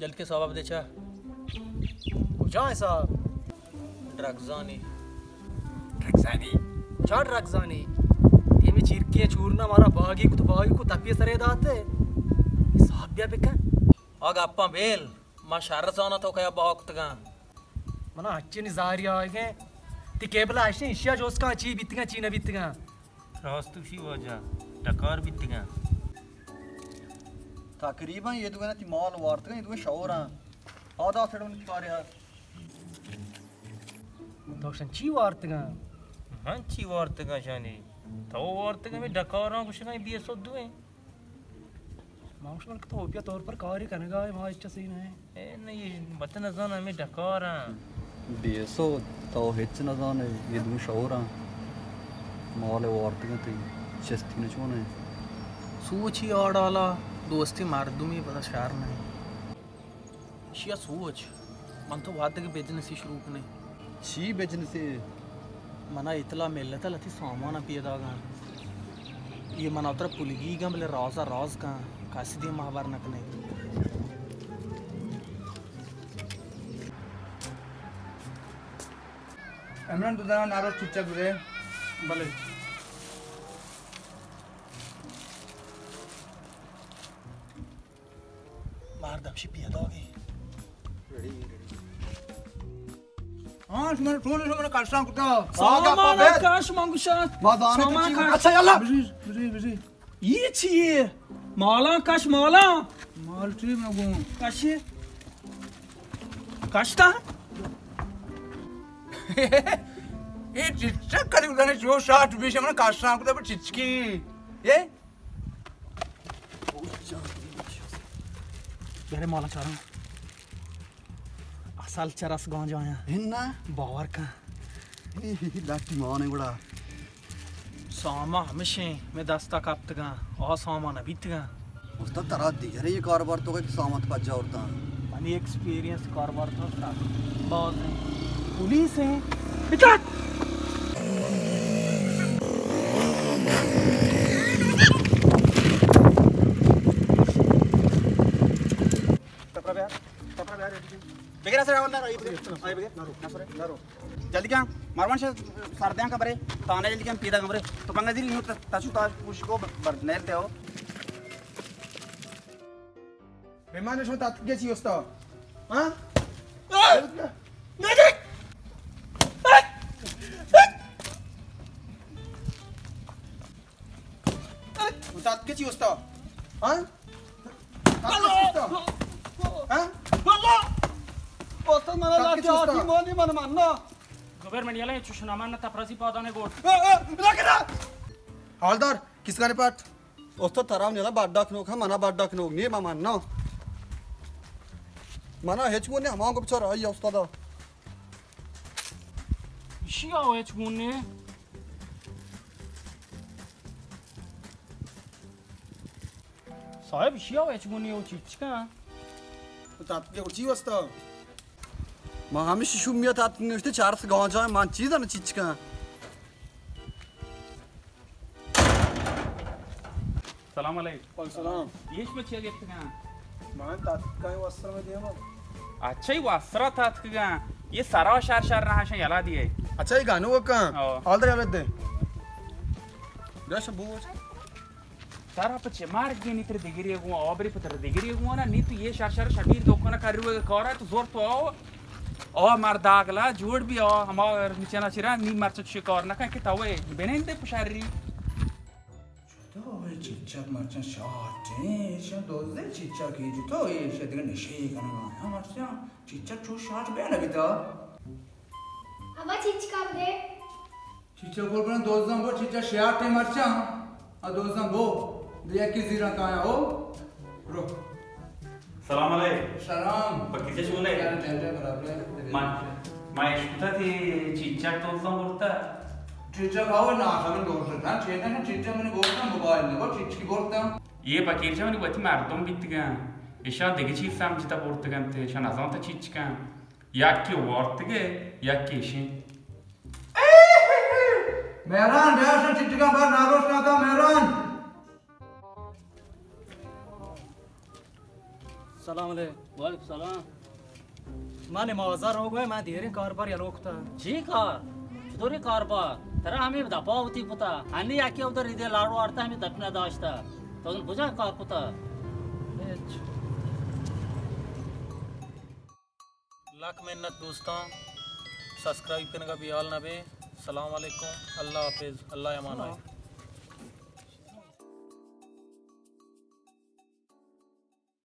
جلد کے صاحب دے چا۔ کجا ہے صاحب؟ ڈرگزانی۔ ڈرگزانی؟ کجا ڈرگزانی؟ یہ میں چیرکی چورنا مارا باغی کو تو باغی کو تپی سرے داتے۔ صاحب بیا بکن۔ آگا اپا بیل، ما شر زانا تو کیا باغ کتگاں۔ منا ہچی نی زاری آئیگیں۔ تی کیبل اشیں، اشیا جوست کن چی بیتگاں، چی نہ بیتگاں۔ راست گوشی واجہ، ڈکار بیتگاں۔ تقریباً یہ دوگنا تی مال وارتگاں، یہ دوگن شعوراں۔ آدا سڑون کاریا۔ تو شن چی وارتگاں؟ من چی وارتگاں شانی؟ تو وارتگاں، میں ڈکاراں گوشگاں، بی ایس او دوئیں۔ ما گوشت بلکہ تو اوپیا طور پر کاری کنگا ئے، ما ہچ چیزے نہ ایں۔ اے نہ، یہ بت نزان ہمیں ڈکاراں۔ بی ایس او، تو ہچ نزان ئے، یہ دو شعوراں۔ مال وارتگاں تئی چستی نہ چون ئے۔ سوچی آڑالا دوستی مردمی پدا شر نہ ایں۔ ایشی ءَ سوچ، من تو وھد دگہ بزنسے شروع کنیں۔ چی بزنسے؟ منا اطلاع ملتا لتی سامان پیداگاں۔ یہ منا ترا پلگی گاں، بلے راز ءَ راز کن، کسی دیم ءَ ہبر نہ کنے۔ عمران، تو دانا ناروش چچک بدے۔ بلے۔ مردم شی پیداگی۔ ہاں، شما ٹول شما کشان کتا۔ سامان کش منگوشا۔ ما زانه تو سامان چی کش۔ اچھا، یلا۔ Busy, busy, busy. یہ چیے؟ مالا کش، مالا۔ مال چی مگو؟ کشی۔ کشتا؟ یہ چچک کدی ادانے جو شاٹ بیش من کشان کتا پر چچکی۔ یہ؟ برے مالا چاراں۔ اصل چرس گانجا آیاں۔ ہن نہ؟ باور کن۔ ہی، ہی، ہی، لاٹی مانے گڑا۔ ساما ہمشیں میں دستا کپتگاں، آ ساما نہ بیتگاں۔ استاد، ترا دیگرے یہ کاروبار تو کہ ساما تو پجا اورتاں۔ منی ایکسپیرینس کاروبار تو سخت باز ہیں۔ پولیس ہیں۔ بچار! ٹپرا بیا، ٹپرا بیا، ریڈی کن۔ بگیر اسے راول نہ رو، بگیر۔ آئے بگیر۔ نہ رو، نہ سرے، نہ رو۔ جلدی کن، مروان شے سردیاں کا برے، تانے جلدی کن پیدا کا برے۔ تو پنگا زیری نو تشو تاج پوش کو بر نیل تے ہو۔ بیمار شما تاتکے چی استا؟ ہاں؟ تاتکے چی استا؟ ہاں؟ تاتکے چی استا؟ ہاں؟ استاد، من تاتکے چی استا؟ مانی من من نا۔ زبیر، من یلا چوش نہ من تپرسی پادانے گوٹ۔ حالدار، کس کارے پٹ؟ استاد، ترا نیلا بڈا کنوک، ہم منا بڈا کنوک نی، ما من نا۔ منا ہچ گون نی، ہما گپ چار آئی استاد۔ ایشی آو ہچ گون نی۔ صاحب، ایشی آو ہچ گون نی، او چیچکاں۔ تو تاتکے چی واسطہ؟ ما ہمیشی شومیت اتکیں، گوشتے چارس گانجا، من چیز نہ چیچکاں۔ سلام علیکم۔ وعلیکم سلام۔ ایش میں چیا گپتگاں؟ من تاتکاں وسر میں دیما۔ اچھا، یہ وسرا تاتکگاں۔ یہ سرا شر شر نہ شن یلا دیے۔ اچھا، یہ گانو کن۔ او۔ حال در یلا دے۔ گش بوچ۔ سرا پہ چہ مرگ نی تر دگری گون، آبری پہ تر دگری گون، نی تو یہ شر شر شبیر دکان کر روے کارا تو زور تو آو۔ آ مرد اگلا جوڑ بی آ، ہما نچنا چرا نی مرچ شکار نہ کن کہ تو بنندے پشری۔ تو اے چچک مرچاں شاٹ ایں، ایشاں دوزے چچک اے جو تو اے ایشاں دگہ نشے کنگا آیاں مرچاں چچک چو شاٹ بیا نہ بیتا۔ ہما چچکا بدے۔ چچک گل کناں دوزاں بو، چچک شاٹ ایں مرچاں، آ دوزاں بو، دے یکی زیراں کایاں او، رو۔ سلام علیکم۔ سلام۔ پکی سے چون ئے؟ یار، ٹھیک ہے، برابر ہے۔ من، من اشکتا تئی چیچک تو سم برتا۔ چیچک آو نا، سر دوست تھا، چیچک نا، چیچک من گوشتا موبائل نے، وہ چیچکی برتا۔ یہ پکیر جا منی وتی مردم بیتگاں۔ ایشاں دگہ چیز سمجھتا برتگنت، ایشاں نزانتا چیچکاں۔ یکی وارتگے، یکی ایشیں۔ مہران، بیا شن چیچکاں بر ناروش ناکا مہران۔ سلام علیکم۔ وعلیکم سلام۔ من مازار رو گوئے، من دیریں کاربار یلو کتا۔ چی کار؟ چطوری کاربار؟ ترا ہمیں دپا ہوتی کتا۔ ہنی یکی ادھر ریدے لاڑو آرتا، ہمیں دپ نہ داشتا۔ تو کجا کار کتا؟ ہچ۔ لک منت دوستاں، سبسکرائب کنگا بیال نہ بے۔ سلام علیکم، اللہ حافظ، اللہ امان آئے۔